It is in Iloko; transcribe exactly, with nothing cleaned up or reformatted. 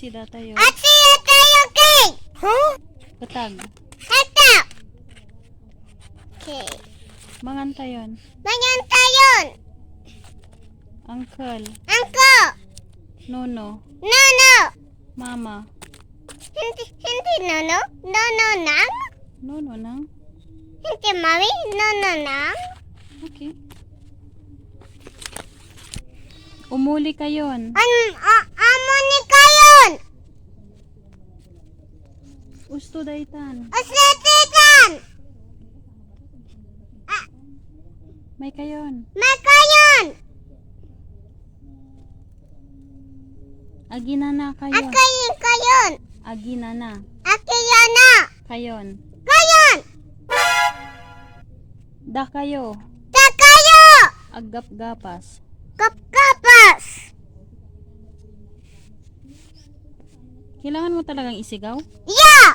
Sida tayo. At sida tayo kay. Huh? Katag. Katag. Okay. Mangan tayon. Mangan tayon. Uncle. Uncle. Nono. Nono. Mama. Hindi, hindi nono. Nono nang. Nono nang. Hindi mami. Nono nang. Okay. Umuli kayon. An, a, amo ni kayon. Usto daytan. Usto daytan. Ah. May kayon. May kayon. Aginana kayon. Akayin kayon. Aginana. Akiyana. Kayon. Kayon. Dakayo. Dakayo. Aggapgapas. Gapgapas. Kailangan mo talagang isigaw? Yeah!